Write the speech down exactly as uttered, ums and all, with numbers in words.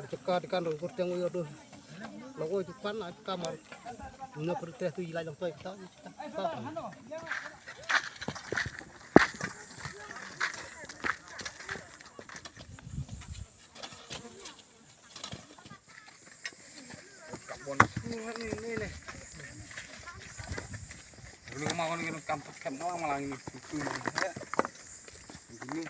Teka tekan rong kur teng uyo tu. Lagu tu kan a teka mar. Nyo kur teh tu ilai long toi kita. Kabon. Ni ni ni. Dulu mau ni kam pakai malang malang ni. Ini.